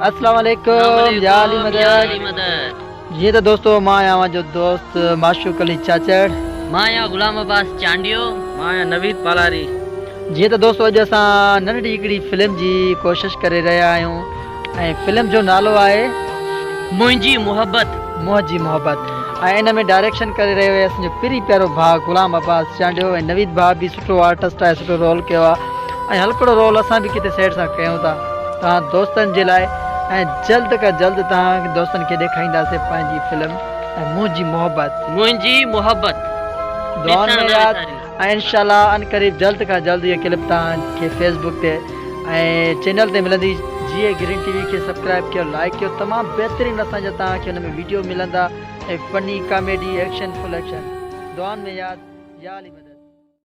اسلام عليڪم يا علي مدد. جيئن ته دوستو مان آهيان اوهان جو دوست معشوق علي چاچڙ. مان آهيان غلام عباس چانڊيو. مان آهيان نويد پالاري. جيئن ته دوستو اڄ اسان ننڍڙي هڪڙي فلم جي ڪوشش ڪري رهيا آهيون ۽ فلم جو نالو آهي. منهنجي محبت. منهنجي محبت ۽ ان ۾ ڊائريڪشن ڪري رهيو آهي اسان جو پرين پيارو ڀاء غلام عباس چانڊيو ۽ نويد ڀاء به سٺو آرٽسٽ آهي سٺو رول ڪيو آهي ۽ هلڪڙو رول اسان به ڪٿي سيٽ سان ڪيون ٿا توهان دوستن جي لاء ۽ جلد کان جلد توهان دوستن کي ڏيکارينداسين پنهنجي فلم ۽ منهنجي محبت. منهنجي محبت دعائن ڏسڻ ۾ نه ياد وساريندا. ۽ انشاء الله عنقريب جلد کان جلد اها ڪلپ توهان کي فيس بڪ تي ۽ چينل تي ملندي. جيئي گرين ٽي وي کي سبڪرائب ڪيو لائيڪ ڪيو تمام بهترين اسان جا توهان کي ان ۾ ويڊيو ملندا ۽ funny comedy action full action دعائن ۾ ياد يا علي مدد.